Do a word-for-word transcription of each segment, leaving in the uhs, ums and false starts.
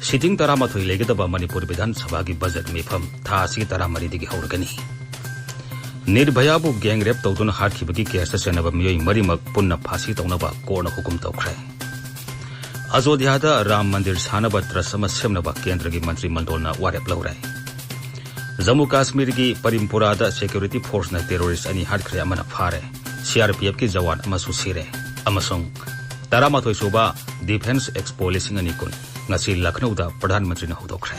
Sitting ꯇꯔꯥꯃꯥꯊꯣꯏ ꯂꯩꯒꯗꯕ ꯃꯅꯤꯄꯨꯔ ꯕꯤꯙꯥꯟ ꯁꯚꯥꯒꯤ ꯕꯖꯦꯠ ꯃꯤꯐꯝ ꯊꯥ ꯑꯁꯤꯒꯤ ꯇꯔꯥꯃꯔꯤꯗꯒꯤ ꯍꯧꯔꯒꯅꯤ꯫ ꯅꯤꯔꯚꯌꯥꯕꯨ ꯒꯦꯡ ꯔꯦꯞ ꯇꯧꯗꯨꯅ ꯍꯥꯠꯈꯤꯕꯒꯤ ꯀꯦꯁꯇ ꯆꯦꯟꯅꯕ ꯃꯤꯑꯣꯏ ꯃꯔꯤꯃꯛ ꯄꯨꯟꯅ ꯐꯥꯁꯤ ꯇꯧꯅꯕ ꯀꯣꯔꯠꯅ ꯍꯨꯀꯨꯝ ꯇꯧꯈ꯭ꯔꯦ꯫ ꯑꯖꯣꯙ꯭ꯌꯥꯗ ꯔꯥꯝ ꯃꯟꯗꯤꯔ ꯁꯥꯅꯕ ꯇ꯭ꯔꯁ ꯑꯃ ꯁꯦꯝꯅꯕ ꯀꯦꯟꯗ꯭ꯔꯒꯤ ꯃꯟꯇ꯭ꯔꯤ ꯃꯟꯗꯣꯜꯅ ꯋꯥꯔꯦꯞ ꯂꯧꯔꯦ꯫ ꯖꯝꯃꯨ ꯀꯥꯁꯃꯤꯔꯒꯤ ꯄꯔꯤꯝꯄꯨꯔꯥꯗ ꯁꯦꯀ꯭ꯌꯨꯔꯤꯇꯤ ꯐꯣꯔꯁꯅ ꯇꯦꯔꯣꯔꯤꯁ ꯑꯅꯤ ꯍꯥꯠꯈ꯭ꯔꯦ, ꯑꯃꯅ ꯐꯥꯔꯦ꯫ ꯁꯤ ꯑꯥꯔ ꯄꯤ ꯑꯦꯐꯀꯤ ꯖꯋꯥꯟ ꯑꯃꯁꯨ ꯁꯤꯔꯦ꯫ ꯑꯃꯁꯨꯡ ꯇꯔꯥꯃꯥꯊꯣꯏ ꯁꯨꯕ ꯗꯤꯐꯦꯟꯁ ꯑꯦꯛꯁꯄꯣ ꯂꯤꯁꯤꯡ ꯑꯅꯤ ꯀꯨꯟ ꯉꯁꯤ ꯂꯈꯅꯧꯗ ꯄ꯭ꯔꯙꯥꯟ ꯃꯟꯇ꯭ꯔꯤꯅ ꯍꯧꯗꯣꯛꯈ꯭ꯔꯦ꯫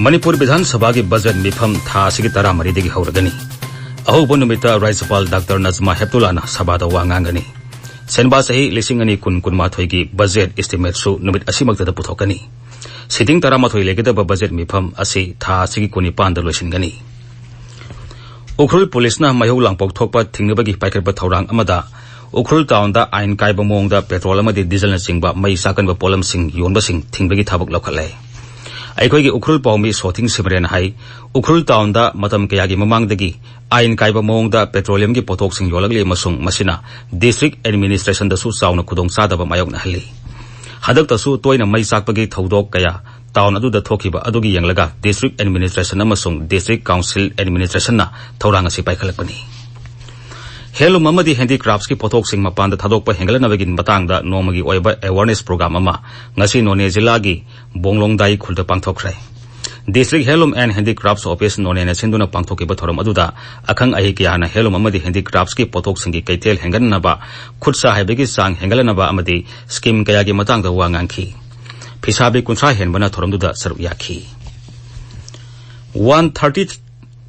ꯃꯅꯤꯄꯨꯔ ꯕꯤꯙꯥꯟ ꯁꯚꯥꯒꯤ ꯕꯖꯦꯠ ꯃꯤꯐꯝ ꯊꯥ ꯑꯁꯤꯒꯤ ꯇꯔꯥꯃꯔꯤꯗꯒꯤ ꯍꯧꯔꯒꯅꯤ꯫ ꯑꯍꯧꯕ ꯅꯨꯃꯤꯠꯇ ꯔꯥꯖ꯭ꯌꯄꯥꯜ ꯗꯥꯛꯇꯔ ꯅꯖꯃꯥ ꯍꯦꯞꯇꯨꯂꯥꯅ ꯁꯚꯥꯗ ꯋꯥ ꯉꯥꯡꯒꯅꯤ꯫ ꯁꯦꯟꯕꯥ ꯆꯍꯤ ꯂꯤꯁꯤꯡ ꯑꯅꯤ ꯀꯨꯟ ꯀꯨꯟꯃꯥꯊꯣꯏꯒꯤ ꯕꯖꯦꯠ ꯏꯁꯇꯤꯃꯦꯠꯁꯨ ꯅꯨꯃꯤꯠ ꯑꯁꯤꯃꯛꯇꯗ ꯄꯨꯊꯣꯛꯀꯅꯤ꯫ ꯁꯤꯇꯤꯡ ꯇꯔꯥꯃꯥꯊꯣꯏ ꯂꯩꯒꯗꯕ ꯕꯖꯦꯠ ꯃꯤꯐꯝ ꯑꯁꯤ ꯊꯥ ꯑꯁꯤꯒꯤ ꯀꯨꯟꯅꯤꯄꯥꯟꯗ ꯂꯣꯏꯁꯤꯟꯒꯅꯤ꯫ ꯎꯈ꯭ꯔꯨꯜ ꯄꯨꯂꯤꯁꯅ ꯃꯩꯍꯧ ꯂꯥꯡꯄꯣꯛ ꯊꯣꯛꯄ ꯊꯤꯡꯅꯕꯒꯤ ꯄꯥꯏꯈꯠꯄ ꯊꯧꯔꯥꯡ ꯑꯃꯗ ꯎꯈ꯭ꯔꯨꯜ ꯇꯥꯎꯟꯗ ꯑꯥꯏꯟ ꯀꯥꯏꯕ ꯃꯑꯣꯡꯗ ꯄꯦꯇ꯭ꯔꯣꯜ ꯑꯃꯗꯤ ꯗꯤꯖꯜꯅꯆꯤꯡꯕ ꯃꯩ ꯆꯥꯛꯀꯟꯕ ꯄꯣꯠꯂꯝꯁꯤꯡ ꯌꯣꯟꯕꯁꯤꯡ ꯊꯤꯡꯕꯒꯤ ꯊꯕꯛ ꯂꯧꯈꯠꯂꯦ꯫ ꯑꯩꯈꯣꯏꯒꯤ ꯎꯈ꯭ꯔꯨꯜ ꯄꯥꯎꯃꯤ ꯁꯣꯊꯤꯡ ꯁꯤꯃꯔꯦꯟ ꯍꯥꯏ, ꯎꯈ꯭ꯔꯨꯜ ꯇꯥꯎꯟꯗ ꯃꯇꯝ ꯀꯌꯥꯒꯤ ꯃꯃꯥꯡꯗꯒꯤ ꯑꯥꯏꯟ ꯀꯥꯏꯕ ꯃꯑꯣꯡꯗ ꯄꯦꯇ꯭ꯔꯣꯂꯤꯌꯝꯒꯤ ꯄꯣꯠꯊꯣꯛꯁꯤꯡ ꯌꯣꯜꯂꯛꯂꯤ ꯑꯃꯁꯨꯡ ꯃꯁꯤꯅ ꯗꯤꯁꯇ꯭ꯔꯤꯛ ꯑꯦꯗꯃꯤꯅꯤꯁꯇ꯭ꯔꯦꯁꯟꯗꯁꯨ ꯆꯥꯎꯅ ꯈꯨꯗꯣꯡꯆꯥꯗꯕ ꯃꯥꯌꯣꯛꯅꯍꯜꯂꯤ꯫ ꯍꯟꯗꯛꯇꯁꯨ ꯇꯣꯏꯅ ꯃꯩ ꯆꯥꯛꯄꯒꯤ ꯊꯧꯗꯣꯛ ꯀꯌꯥ ꯇꯥꯎꯟ ꯑꯗꯨꯗ ꯊꯣꯛꯈꯤꯕ ꯑꯗꯨꯒꯤ ꯌꯦꯡꯂꯒ ꯗꯤꯁꯇ꯭ꯔꯤꯛ ꯑꯦꯗꯃꯤꯅꯤꯁꯇ꯭ꯔꯦꯁꯟ ꯑꯃꯁꯨꯡ ꯗꯤꯁꯇ꯭ꯔꯤꯛ ꯀꯥꯎꯟꯁꯤꯜ ꯑꯦꯗꯃꯤꯅꯤꯁꯇ꯭ꯔꯦꯁꯟꯅ ꯊꯧꯔꯥꯡ ꯑꯁꯤ ꯄꯥꯏꯈꯠꯂꯛꯄꯅꯤ꯫ ꯍꯦꯟꯂꯨꯝ ꯑꯃꯗꯤ ꯍꯦꯟꯗꯤꯀ꯭ꯔꯥꯐꯠꯁꯀꯤ ꯄꯣꯠꯊꯣꯛꯁꯤꯡ ꯃꯄꯥꯟꯗ ꯊꯥꯗꯣꯛꯄ ꯍꯦꯟꯒꯠꯂꯛꯅꯕꯒꯤ ꯃꯇꯥꯡꯗ ꯅꯣꯡꯃꯒꯤ ꯑꯣꯏꯕ ꯑꯦꯋꯥꯔꯅꯦꯁ ꯄ꯭ꯔꯣꯒ꯭ꯔꯥꯝ ꯑꯃ ꯉꯁꯤ ꯅꯣꯅꯦ ꯖꯤꯂꯥꯒꯤ ꯕꯣꯡꯂꯣꯡꯗꯥꯏ ꯈꯨꯜꯗ ꯄꯥꯡꯊꯣꯛꯈ꯭ꯔꯦ꯫ ꯗꯤꯁꯇ꯭ꯔꯤꯛ ꯍꯦꯟꯂꯨꯝ ꯑꯦꯟ ꯍꯦꯟꯗꯤꯀ꯭ꯔꯥꯐꯠꯁ ꯑꯣꯐꯤꯁ ꯅꯣꯅꯦꯅ ꯁꯤꯟꯗꯨꯅ ꯄꯥꯡꯊꯣꯛꯈꯤꯕ ꯊꯧꯔꯝ ꯑꯗꯨꯗ ꯑꯈꯪ ꯑꯍꯩ ꯀꯌꯥꯅ ꯍꯦꯟꯂꯨꯝ ꯑꯃꯗꯤ ꯍꯦꯟꯗꯤꯀ꯭ꯔꯥꯐꯠꯁꯀꯤ ꯄꯣꯠꯊꯣꯛꯁꯤꯡꯒꯤ ꯀꯩꯊꯦꯜ ꯍꯦꯟꯒꯠꯅꯅꯕ, ꯈꯨꯠ ꯁꯥ ꯍꯩꯕꯒꯤ ꯆꯥꯡ ꯍꯦꯟꯒꯠꯍꯟꯅꯕ ꯑꯃꯗꯤ ꯁ꯭ꯀꯤꯝ ꯀꯌꯥꯒꯤ ꯃꯇꯥꯡꯗ ꯋꯥ ꯉꯥꯡꯈꯤ꯫ ꯐꯤꯁꯥꯕꯤ ꯀꯨꯟꯊ꯭ꯔꯥ ꯍꯦꯟꯕꯅ ꯊꯧꯔꯝꯗꯨꯗ ꯁꯔꯨꯛ ꯌꯥꯈꯤ꯫ One thirty,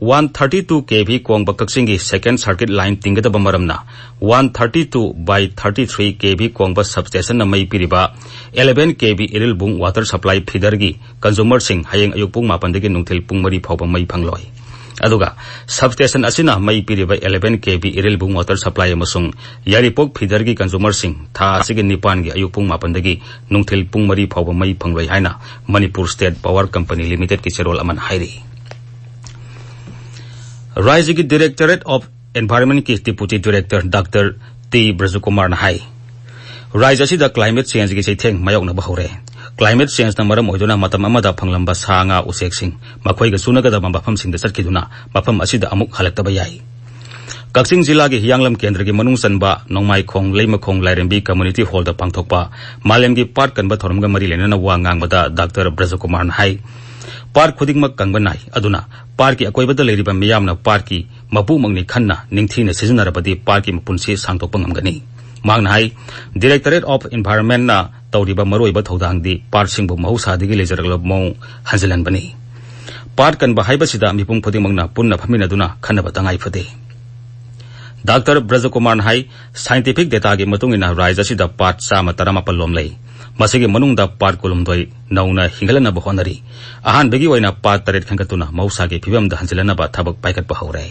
one thirty two K V Kongba ꯀꯛꯆꯤꯡꯒꯤ ꯁꯦꯀꯦꯟ ꯁꯔꯀꯤꯠ ꯂꯥꯏꯟ ꯇꯤꯡꯒꯗꯕ ꯃꯔꯝꯅ one thirty two by thirty three K V Kongba ꯁꯕꯁ꯭ꯇꯦꯁꯟꯅ ꯃꯩ ꯄꯤꯔꯤꯕ eleven K V Irilbung water supply ꯐꯤꯗꯔꯒꯤ ꯀꯟꯖꯨꯃꯔꯁꯤꯡ ꯍꯌꯦꯡ ꯑꯌꯨꯛ ꯄꯨꯡ ꯃꯥꯄꯟꯗꯒꯤ ꯅꯨꯡꯊꯤꯜ ꯄꯨꯡ ꯃꯔꯤ ꯐꯥꯎꯕ ꯃꯩ ꯐꯪꯂꯣꯏ꯫ ꯑꯗꯨꯒ ꯁꯕꯁ꯭ꯇꯦꯁꯟ ꯑꯁꯤꯅ ꯃꯩ ꯄꯤꯔꯤꯕ eleven K V Irilbung water supply ꯑꯃꯁꯨꯡ ꯌꯥꯏꯔꯤꯄꯣꯛ ꯐꯤꯗꯔꯒꯤ ꯀꯟꯖꯨꯃꯔꯁꯤꯡ ꯊꯥ ꯑꯁꯤꯒꯤ ꯅꯤꯄꯥꯟꯒꯤ ꯑꯌꯨꯛ ꯄꯨꯡ ꯃꯥꯄꯟꯗꯒꯤ ꯅꯨꯡꯊꯤꯜ ꯄꯨꯡ ꯃꯔꯤ ꯐꯥꯎꯕ ꯃꯩ ꯐꯪꯂꯣꯏ ꯍꯥꯏꯅ ꯃꯅꯤꯄꯨꯔ ꯁ꯭ꯇꯦꯠ ꯄꯥꯋꯔ ꯀꯝꯄꯅꯤ ꯂꯤꯃꯤꯇꯦꯗꯀꯤ ꯆꯦꯔꯣꯜ ꯑꯃꯅ ꯍꯥꯏꯔꯤ꯫ ꯔꯥꯖ꯭ꯌꯒꯤ ꯗꯤꯔꯦꯛꯇꯣꯔꯦꯠ ꯑꯣꯐ ꯑꯦꯟꯚꯥꯏꯔꯟꯃꯦꯟꯠꯀꯤ ꯗꯤꯄꯨꯇꯤ ꯗꯤꯔꯦꯛꯇꯔ ꯗꯥꯛꯇꯔ ꯇꯤ ꯕ꯭ꯔꯖꯀꯨꯃꯥꯔꯅ ꯍꯥꯏ꯫ ꯔꯥꯖ꯭ꯌ ꯑꯁꯤꯗ climate changeꯒꯤ ꯆꯩꯊꯦꯡ ꯃꯥꯌꯣꯛꯅꯕ ꯍꯧꯔꯦ꯫ Climate changeꯅ ꯃꯔꯝ ꯑꯣꯏꯗꯨꯅ ꯃꯇꯝ ꯑꯃꯗ ꯐꯪꯂꯝꯕ ꯁꯥ ꯉꯥ ꯎꯆꯦꯛꯁꯤꯡ ꯃꯈꯣꯏꯒ ꯆꯨꯅꯒꯗꯕ ꯃꯐꯝꯁꯤꯡꯗ ꯆꯠꯈꯤꯗꯨꯅ ꯃꯐꯝ ꯑꯁꯤꯗ ꯑꯃꯨꯛ ꯍꯜꯂꯛꯇꯕ ꯌꯥꯏ꯫ ꯀꯛꯆꯤꯡ ꯖꯤꯂꯥꯒꯤ ꯍꯤꯌꯥꯡꯂꯝ ꯀꯦꯟꯗ꯭ꯔꯒꯤ ꯃꯅꯨꯡ ꯆꯟꯕ ꯅꯣꯡꯃꯥꯏꯈꯣꯡ ꯂꯩꯃꯈꯣꯡ ꯂꯥꯏꯔꯦꯝꯕꯤ community hallꯗ ꯄꯥꯡꯊꯣꯛꯄ ꯃꯥꯂꯦꯝꯒꯤ ꯄꯥꯠ ꯀꯟꯕ ꯊꯧꯔꯝꯒ ꯃꯔꯤ ꯂꯩꯅꯅ ꯋꯥ ꯉꯥꯡꯕꯗ ꯗꯥꯛꯇꯔ ꯕ꯭ꯔꯖꯀꯨꯃꯥꯔꯅ ꯍꯥꯏ, ꯄꯥꯠ ꯈꯨꯗꯤꯡꯃꯛ ꯀꯪꯕ ꯅꯥꯏ, ꯑꯗꯨꯅ ꯄꯥꯠꯀꯤ ꯑꯀꯣꯏꯕꯗ ꯂꯩꯔꯤꯕ ꯃꯤꯌꯥꯝꯅ ꯄꯥꯠꯀꯤ ꯃꯄꯨꯃꯛꯅꯤ ꯈꯟꯅ ꯅꯤꯡꯊꯤꯅ ꯁꯤꯖꯤꯟꯅꯔꯕꯗꯤ ꯄꯥꯠꯀꯤ ꯃꯄꯨꯟꯁꯤ ꯁꯥꯡꯗꯣꯛꯄ ꯉꯝꯒꯅꯤ꯫ ꯃꯍꯥꯛꯅ ꯍꯥꯏ, Directorate of Environmentꯅ ꯇꯧꯔꯤꯕ ꯃꯔꯨꯑꯣꯏꯕ ꯊꯧꯗꯥꯡꯗꯤ ꯄꯥꯠꯁꯤꯡꯕꯨ ꯃꯍꯧꯁꯥꯗꯒꯤ ꯂꯩꯖꯔꯛꯂꯕ ꯃꯑꯣꯡ ꯍꯟꯖꯤꯜꯍꯟꯕꯅꯤ꯫ ꯄꯥꯠ ꯀꯟꯕ ꯍꯥꯏꯕꯁꯤꯗ ꯃꯤꯄꯨꯝ ꯈꯨꯗꯤꯡꯃꯛꯅ ꯄꯨꯟꯅ ꯐꯝꯃꯤꯟꯅꯗꯨꯅ ꯈꯟꯅꯕ ꯇꯉꯥꯏ ꯐꯗꯦ꯫ ꯗꯥꯛꯇꯔ ꯕ꯭ꯔꯖꯀꯨꯃꯥꯔꯅ ꯍꯥꯏ, scientific dataꯒꯤ ꯃꯇꯨꯡ ꯏꯟꯅ ꯔꯥꯖ꯭ꯌ ꯑꯁꯤꯗ ꯄꯥꯠ ꯆꯥꯝꯃ ꯇꯔꯥꯃꯥꯄꯜ ꯂꯣꯝ ꯂꯩ꯫ ꯃꯁꯤꯒꯤ ꯃꯅꯨꯡꯗ ꯄꯥꯠ ꯀꯨꯟꯍꯨꯝꯗꯣꯏ ꯅꯧꯅ ꯍꯤꯡꯒꯠꯂꯛꯅꯕ ꯍꯣꯠꯅꯔꯤ꯫ ꯑꯍꯥꯟꯕꯒꯤ ꯑꯣꯏꯅ ꯄꯥꯠ ꯇꯔꯦꯠ ꯈꯟꯒꯠꯇꯨꯅ ꯃꯍꯧꯁꯥꯒꯤ ꯐꯤꯕꯝꯗ ꯍꯟꯖꯤꯜꯂꯛꯅꯕ ꯊꯕꯛ ꯄꯥꯏꯈꯠꯄ ꯍꯧꯔꯦ꯫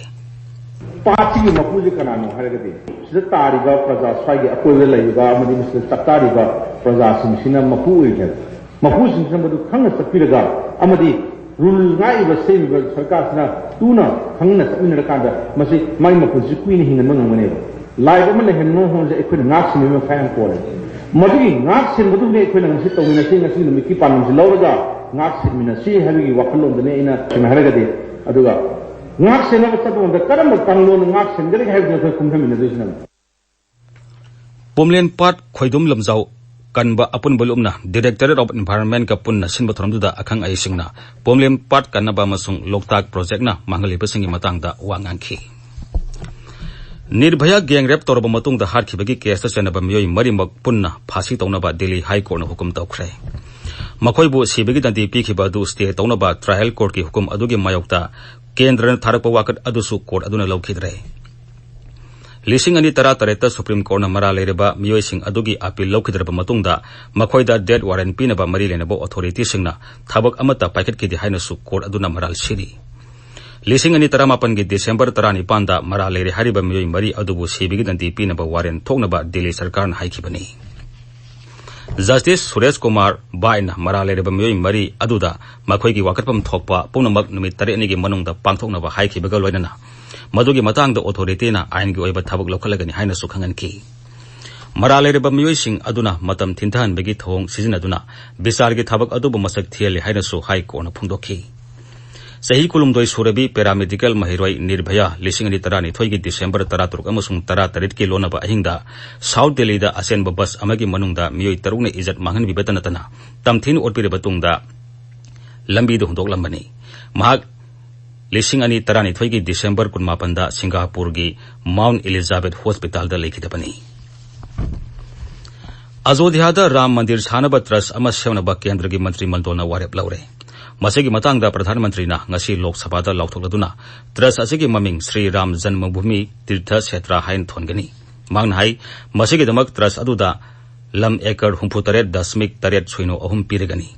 ꯄꯥꯠꯁꯤꯒꯤ ꯃꯄꯨꯁꯤ ꯀꯅꯥꯅꯣ ꯍꯥꯏꯔꯒꯗꯤ ꯁꯤꯗ ꯇꯥꯔꯤꯕ ꯄ꯭ꯔꯖꯥ, ꯁ꯭ꯋꯥꯏꯒꯤ ꯑꯀꯣꯏꯕꯗ ꯂꯩꯔꯤꯕ ꯑꯃꯗꯤ ꯃꯁꯤꯗ ꯆꯥꯛꯇꯥꯔꯤꯕ ꯄ꯭ꯔꯖꯥꯁꯤꯡꯁꯤꯅ ꯃꯄꯨ ꯑꯣꯏꯔꯤꯅꯦꯕ꯫ ꯃꯄꯨꯁꯤꯡꯁꯤꯅ ꯃꯗꯨ ꯈꯪꯅ ꯆꯠꯄꯤꯔꯒ ꯑꯃꯗꯤ rule ꯉꯥꯛꯏꯕ ꯁꯦꯝꯃꯤꯕ ꯁꯔꯀꯥꯔꯁꯤꯅ ꯇꯨꯅ ꯈꯪꯅ ꯆꯠꯃꯤꯟꯅꯔꯀꯥꯟꯗ ꯃꯁꯤ ꯃꯥꯒꯤ ꯃꯄꯨꯟꯁꯤ ꯀꯨꯏꯅ ꯍꯤꯡꯍꯟꯕ ꯉꯝꯒꯅꯦꯕ꯫ Life ꯑꯃ ꯂꯩꯍꯟꯕ ꯍꯣꯠꯅꯕꯁꯦ ꯑꯩꯈꯣꯏꯅ ꯉꯥꯛ ꯁꯦꯟꯕꯒꯤ ꯃꯈꯥ ꯌꯥꯝ ꯄꯣꯜꯂꯦ꯫ ꯃꯗꯨꯒꯤ ꯉꯥꯛ ꯁꯦꯟꯕꯗꯨꯅꯦ ꯑꯩꯈꯣꯏꯅ ꯉꯁꯤ ꯇꯧꯃꯤꯟꯅꯁꯤ, ꯉꯁꯤꯒꯤ ꯅꯨꯃꯤꯠꯀꯤ ꯄꯥꯟꯗꯝꯁꯤ ꯂꯧꯔꯒ ꯉꯥꯛ ꯁꯦꯟꯃꯤꯟꯅꯁꯤ ꯍꯥꯏꯕꯒꯤ ꯋꯥꯈꯜꯂꯣꯟꯗꯨꯅꯦ ꯑꯩꯅ ꯁꯦꯡꯅ ꯍꯥꯏꯔꯒꯗꯤ꯫ ꯑꯗꯨꯒ ꯉꯥꯛ ꯁꯦꯟꯅꯕ ꯆꯠꯄ ꯃꯇꯝꯗ ꯀꯔꯝꯕ ꯀꯥꯡꯂꯣꯟꯅ ꯉꯥꯛ ꯁꯦꯟꯒꯗꯒꯦ ꯍꯥꯏꯕꯗꯨꯅ ꯑꯩꯈꯣꯏ ꯀꯨꯝꯊꯃꯤꯟꯅꯗꯣꯏꯁꯤꯅ꯫ ꯄꯣꯝꯂꯦꯟ ꯄꯥꯠ ꯈꯣꯏꯗꯨꯝ ꯂꯝꯖꯥꯎ ꯀꯟꯕ ꯑꯄꯨꯟꯕ ꯂꯨꯞꯅ Directorate of Environmentꯀ ꯄꯨꯟꯅ ꯁꯤꯟꯕ ꯊꯧꯔꯝꯗꯨꯗ ꯑꯈꯪ ꯑꯍꯩꯁꯤꯡꯅ ꯄꯣꯝꯂꯦꯟ ꯄꯥꯠ ꯀꯟꯅꯕ ꯑꯃꯁꯨꯡ ꯂꯣꯛꯇꯥꯛ projectꯅ ꯃꯥꯡꯍꯜꯂꯤꯕꯁꯤꯡꯒꯤ ꯃꯇꯥꯡꯗ ꯋꯥ ꯉꯥꯡꯈꯤ꯫ ꯅꯤꯔꯚꯌꯥ gang rape ꯇꯧꯔꯕ ꯃꯇꯨꯡꯗ ꯍꯥꯠꯈꯤꯕꯒꯤ caseꯇ ꯆꯦꯟꯅꯕ ꯃꯤꯑꯣꯏ ꯃꯔꯤꯃꯛ ꯄꯨꯟꯅ ꯐꯥꯁꯤ ꯇꯧꯅꯕ ꯗꯤꯜꯂꯤ High Courtꯅ ꯍꯨꯀꯨꯝ ꯇꯧꯈ꯭ꯔꯦ꯫ ꯃꯈꯣꯏꯕꯨ ꯁꯤꯕꯒꯤ ꯗꯟꯗꯤ ꯄꯤꯈꯤꯕ ꯑꯗꯨ stay ꯇꯧꯅꯕ trial courtꯀꯤ ꯍꯨꯀꯨꯝ ꯑꯗꯨꯒꯤ ꯃꯥꯌꯣꯛꯇ ꯀꯦꯟꯗ꯭ꯔꯅ ꯊꯥꯔꯛꯄ ꯋꯥꯀꯠ ꯑꯗꯨꯁꯨ court ꯑꯗꯨꯅ ꯂꯧꯈꯤꯗ꯭ꯔꯦ꯫ ꯂꯤꯁꯤꯡ ꯑꯅꯤ ꯇꯔꯥꯇꯔꯦꯠꯇ Supreme Courtꯅ ꯃꯔꯥꯜ ꯂꯩꯔꯕ ꯃꯤꯑꯣꯏꯁꯤꯡ ꯑꯗꯨꯒꯤ appeal ꯂꯧꯈꯤꯗ꯭ꯔꯕ ꯃꯇꯨꯡꯗ ꯃꯈꯣꯏꯗ death warrant ꯄꯤꯅꯕ ꯃꯔꯤ ꯂꯩꯅꯕ authorityꯁꯤꯡꯅ ꯊꯕꯛ ꯑꯃꯠꯇ ꯄꯥꯏꯈꯠꯈꯤꯗꯦ ꯍꯥꯏꯅꯁꯨ court ꯑꯗꯨꯅ ꯃꯔꯥꯜ ꯁꯤꯔꯤ꯫ ꯂꯤꯁꯤꯡ ꯑꯅꯤ ꯇꯔꯥꯃꯥꯄꯟꯒꯤ December ꯇꯔꯥꯅꯤꯄꯥꯟꯗ ꯃꯔꯥꯜ ꯂꯩꯔꯦ ꯍꯥꯏꯔꯤꯕ ꯃꯤꯑꯣꯏ ꯃꯔꯤ ꯑꯗꯨꯕꯨ ꯁꯤꯕꯒꯤ ꯗꯟꯗꯤ ꯄꯤꯅꯕ warrant ꯊꯣꯛꯅꯕ ꯗꯤꯜꯂꯤ ꯁꯔꯀꯥꯔꯅ ꯍꯥꯏꯈꯤꯕꯅꯤ꯫ Justice ꯁꯨꯔꯦꯁ ꯀꯨꯃꯥꯔ ꯕꯥꯏꯅ ꯃꯔꯥꯜ ꯂꯩꯔꯕ ꯃꯤꯑꯣꯏ ꯃꯔꯤ ꯑꯗꯨꯗ ꯃꯈꯣꯏꯒꯤ ꯋꯥꯀꯠꯐꯝ ꯊꯣꯛꯄ ꯄꯨꯝꯅꯃꯛ ꯅꯨꯃꯤꯠ ꯇꯔꯦꯠꯅꯤꯒꯤ ꯃꯅꯨꯡꯗ ꯄꯥꯡꯊꯣꯛꯅꯕ ꯍꯥꯏꯈꯤꯕꯒ ꯂꯣꯏꯅꯅ ꯃꯗꯨꯒꯤ ꯃꯇꯥꯡꯗ ꯑꯣꯊꯣꯔꯤꯇꯤꯅ ꯑꯥꯏꯟꯒꯤ ꯑꯣꯏꯕ ꯊꯕꯛ ꯂꯧꯈꯠꯂꯒꯅꯤ ꯍꯥꯏꯅꯁꯨ ꯈꯪꯍꯟꯈꯤ꯫ ꯃꯔꯥꯜ ꯂꯩꯔꯕ ꯃꯤꯑꯣꯏꯁꯤꯡ ꯑꯗꯨꯅ ꯃꯇꯝ ꯊꯤꯟꯊꯍꯟꯕꯒꯤ ꯊꯧꯑꯣꯡ ꯁꯤꯖꯤꯟꯅꯗꯨꯅ ꯕꯤꯆꯥꯔꯒꯤ ꯊꯕꯛ ꯑꯗꯨꯕꯨ ꯃꯁꯛ ꯊꯤꯍꯜꯂꯤ ꯍꯥꯏꯅꯁꯨ ꯍꯥꯏ ꯀꯣꯔꯠꯅ ꯐꯣꯡꯗꯣꯛꯈꯤ꯫ ꯆꯍꯤ ꯀꯨꯟꯍꯨꯝꯗꯣꯏ ꯁꯨꯔꯕꯤ ꯄꯦꯔꯥꯃꯦꯗꯤꯀꯦꯜ ꯃꯍꯩꯔꯣꯏ ꯅꯤꯔꯚꯌꯥ ꯂꯤꯁꯤꯡ ꯑꯅꯤ ꯇꯔꯥꯅꯤꯊꯣꯏꯒꯤ ꯗꯤꯁꯦꯝꯕꯔ ꯇꯔꯥꯇꯔꯨꯛ ꯑꯃꯁꯨꯡ ꯇꯔꯥꯇꯔꯦꯠꯀꯤ ꯂꯣꯟꯅꯕ ꯑꯍꯤꯡꯗ ꯁꯥꯎꯠ ꯗꯦꯜꯂꯤꯗ ꯑꯆꯦꯟꯕ ꯕꯁ ꯑꯃꯒꯤ ꯃꯅꯨꯡꯗ ꯃꯤꯑꯣꯏ ꯇꯔꯨꯛꯅ ꯏꯖꯠ ꯃꯥꯡꯍꯟꯕꯤꯕꯇ ꯅꯠꯇꯅ ꯇꯝꯊꯤꯅ ꯑꯣꯠꯄꯤꯔꯕ ꯇꯨꯡꯗ ꯂꯝꯕꯤꯗ ꯍꯨꯟꯗꯣꯛꯂꯝꯕꯅꯤ꯫ ꯃꯍꯥꯛ ꯂꯤꯁꯤꯡ ꯑꯅꯤ ꯇꯔꯥꯅꯤꯊꯣꯏꯒꯤ ꯗꯤꯁꯦꯝꯕꯔ ꯀꯨꯟꯃꯥꯄꯟꯗ ꯁꯤꯡꯒꯥꯄꯨꯔꯒꯤ ꯃꯥꯎꯟ ꯏꯂꯤꯖꯥꯕꯦꯊ ꯍꯣꯁꯄꯤꯇꯥꯜꯗ ꯂꯩꯈꯤꯗꯕꯅꯤ꯫ ꯑꯖꯣꯙ꯭ꯌꯥꯗ ꯔꯥꯝ ꯃꯟꯗꯤꯔ ꯁꯥꯅꯕ ꯇ꯭ꯔꯁ ꯑꯃ ꯁꯦꯝꯅꯕ ꯀꯦꯟꯗ꯭ꯔꯒꯤ ꯃꯟꯇ꯭ꯔꯤ ꯃꯟꯗꯣꯜꯅ ꯋꯥꯔꯦꯞ ꯂꯧꯔꯦ꯫ ꯃꯁꯤꯒꯤ ꯃꯇꯥꯡꯗ ꯄ꯭ꯔꯙꯥꯟ ꯃꯟꯇ꯭ꯔꯤꯅ ꯉꯁꯤ ꯂꯣꯛ ꯁꯚꯥꯗ ꯂꯥꯎꯊꯣꯛꯂꯗꯨꯅ ꯇ꯭ꯔꯁ ꯑꯁꯤꯒꯤ ꯃꯃꯤꯡ ꯁ꯭ꯔꯤ ꯔꯥꯝ ꯖꯟꯃꯚꯨꯃꯤ ꯇꯤꯔꯊ ꯁꯦꯇ꯭ꯔ ꯍꯥꯏꯅ ꯊꯣꯟꯒꯅꯤ꯫ ꯃꯍꯥꯛꯅ ꯍꯥꯏ, ꯃꯁꯤꯒꯤꯗꯃꯛ ꯇ꯭ꯔꯁ ꯑꯗꯨꯗ ꯂꯝ ꯑꯦꯀꯔ ꯍꯨꯝꯐꯨꯇꯔꯦꯠ ꯗꯁꯃꯤꯛ ꯇꯔꯦꯠ ꯁꯣꯏꯅꯣ ꯑꯍꯨꯝ ꯄꯤꯔꯒꯅꯤ꯫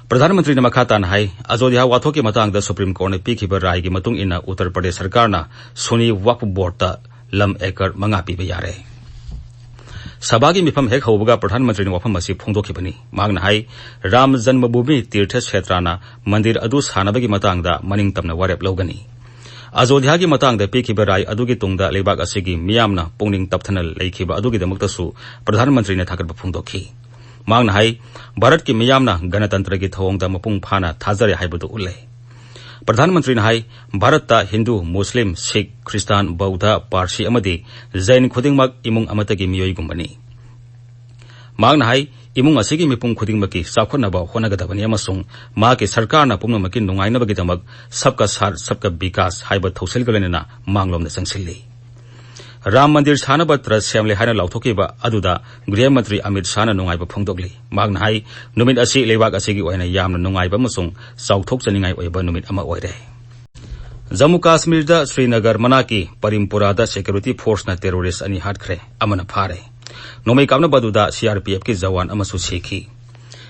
ꯄ꯭ꯔꯙꯥꯟ ꯃꯟꯇ꯭ꯔꯤꯅ ꯃꯈꯥ ꯇꯥꯅ ꯍꯥꯏ, ꯑꯖꯣꯙ꯭ꯌꯥ ꯋꯥꯊꯣꯛꯀꯤ ꯃꯇꯥꯡꯗ ꯁꯨꯄ꯭ꯔꯤꯝ ꯀꯣꯔꯠꯅ ꯄꯤꯈꯤꯕ ꯔꯥꯏꯒꯤ ꯃꯇꯨꯡ ꯏꯟꯅ ꯎꯠꯇꯔ ꯄ꯭ꯔꯗꯦꯁ ꯁꯔꯀꯥꯔꯅ ꯁꯨꯅꯤ ꯋꯛꯐ ꯕꯣꯔꯗꯇ ꯂꯝ ꯑꯦꯀꯔ ꯃꯉꯥ ꯄꯤꯕ ꯌꯥꯔꯦ꯫ ꯁꯚꯥꯒꯤ ꯃꯤꯐꯝ ꯍꯦꯛ ꯍꯧꯕꯒ ꯄ꯭ꯔꯙꯥꯟ ꯃꯟꯇ꯭ꯔꯤꯅ ꯋꯥꯐꯝ ꯑꯁꯤ ꯐꯣꯡꯗꯣꯛꯈꯤꯕꯅꯤ꯫ ꯃꯍꯥꯛꯅ ꯍꯥꯏ, ꯔꯥꯝ ꯖꯟꯃꯚꯨꯃꯤ ꯇꯤꯔꯊ ꯁꯦꯇ꯭ꯔꯥꯅ ꯃꯟꯗꯤꯔ ꯑꯗꯨ ꯁꯥꯅꯕꯒꯤ ꯃꯇꯥꯡꯗ ꯃꯅꯤꯡ ꯇꯝꯅ ꯋꯥꯔꯦꯞ ꯂꯧꯒꯅꯤ꯫ ꯑꯖꯣꯙ꯭ꯌꯥꯒꯤ ꯃꯇꯥꯡꯗ ꯄꯤꯈꯤꯕ ꯔꯥꯏ ꯑꯗꯨꯒꯤ ꯇꯨꯡꯗ ꯂꯩꯕꯥꯛ ꯑꯁꯤꯒꯤ ꯃꯤꯌꯥꯝꯅ ꯄꯨꯛꯅꯤꯡ ꯇꯞꯊꯅ ꯂꯩꯈꯤꯕ ꯑꯗꯨꯒꯤꯗꯃꯛꯇꯁꯨ ꯄ꯭ꯔꯙꯥꯟ ꯃꯟꯇ꯭ꯔꯤꯅ ꯊꯥꯒꯠꯄ ꯐꯣꯡꯗꯣꯛꯈꯤ꯫ ꯃꯍꯥꯛꯅ ꯍꯥꯏ, ꯚꯥꯔꯠꯀꯤ ꯃꯤꯌꯥꯝꯅ ꯒꯅꯇꯟꯇ꯭ꯔꯒꯤ ꯊꯧꯑꯣꯡꯗ ꯃꯄꯨꯡ ꯐꯥꯅ ꯊꯥꯖꯔꯦ ꯍꯥꯏꯕꯗꯨ ꯎꯠꯂꯦ꯫ ꯄ꯭ꯔꯙꯥꯟ ꯃꯟꯇ꯭ꯔꯤꯅ ꯍꯥꯏ, ꯚꯥꯔꯠꯇ ꯍꯤꯟꯗꯨ, ꯃꯨꯁꯂꯤꯝ, ꯁꯤꯈ, ꯈ꯭ꯔꯤꯁꯇꯥꯟ, ꯕꯧꯙ, ꯄꯥꯔꯁꯤ ꯑꯃꯗꯤ ꯖꯩꯟ ꯈꯨꯗꯤꯡꯃꯛ ꯏꯃꯨꯡ ꯑꯃꯠꯇꯒꯤ ꯃꯤꯑꯣꯏꯒꯨꯝꯕꯅꯤ꯫ ꯃꯍꯥꯛꯅ ꯍꯥꯏ, ꯏꯃꯨꯡ ꯑꯁꯤꯒꯤ ꯃꯤꯄꯨꯝ ꯈꯨꯗꯤꯡꯃꯛꯀꯤ ꯆꯥꯎꯈꯠꯅꯕ ꯍꯣꯠꯅꯒꯗꯕꯅꯤ ꯑꯃꯁꯨꯡ ꯃꯍꯥꯛꯀꯤ ꯁꯔꯀꯥꯔꯅ ꯄꯨꯝꯅꯃꯛꯀꯤ ꯅꯨꯡꯉꯥꯏꯅꯕꯒꯤꯗꯃꯛ ꯁꯕꯀꯥ ꯁꯥꯊ ꯁꯕꯀꯥ ꯕꯤꯀꯥꯁ ꯍꯥꯏꯕ ꯊꯧꯁꯤꯜꯒ ꯂꯣꯏꯅꯅ ꯃꯥꯡꯂꯣꯝꯗ ꯆꯪꯁꯤꯜꯂꯤ꯫ ꯔꯥꯝ ꯃꯟꯗꯤꯔ ꯁꯥꯅꯕ ꯇ꯭ꯔꯁ ꯁꯦꯝꯂꯦ ꯍꯥꯏꯅ ꯂꯥꯎꯊꯣꯛꯈꯤꯕ ꯑꯗꯨꯗ ꯒ꯭ꯔꯤꯍ ꯃꯟꯇ꯭ꯔꯤ ꯑꯃꯤꯠ ꯁꯥꯍꯅ ꯅꯨꯡꯉꯥꯏꯕ ꯐꯣꯡꯗꯣꯛꯂꯤ꯫ ꯃꯍꯥꯛꯅ ꯍꯥꯏ, ꯅꯨꯃꯤꯠ ꯑꯁꯤ ꯂꯩꯕꯥꯛ ꯑꯁꯤꯒꯤ ꯑꯣꯏꯅ ꯌꯥꯝꯅ ꯅꯨꯡꯉꯥꯏꯕ ꯑꯃꯁꯨꯡ ꯆꯥꯎꯊꯣꯛꯆꯅꯤꯡꯉꯥꯏ ꯑꯣꯏꯕ ꯅꯨꯃꯤꯠ ꯑꯃ ꯑꯣꯏꯔꯦ꯫ ꯖꯝꯃꯨ ꯀꯥꯁꯃꯤꯔꯗ ꯁ꯭ꯔꯤꯅꯒꯔ ꯃꯅꯥꯛꯀꯤ ꯄꯔꯤꯝꯄꯨꯔꯥꯗ ꯁꯦꯀ꯭ꯌꯨꯔꯤꯇꯤ ꯐꯣꯔꯁꯅ ꯇꯦꯔꯣꯔꯤꯁ ꯑꯅꯤ ꯍꯥꯠꯈ꯭ꯔꯦ, ꯑꯃꯅ ꯐꯥꯔꯦ꯫ ꯅꯣꯡꯃꯩ ꯀꯥꯞꯅꯕ ꯑꯗꯨꯗ ꯁꯤ ꯑꯥꯔ ꯄꯤ ꯑꯦꯐꯀꯤ ꯖꯋꯥꯟ ꯑꯃꯁꯨ ꯁꯤꯈꯤ꯫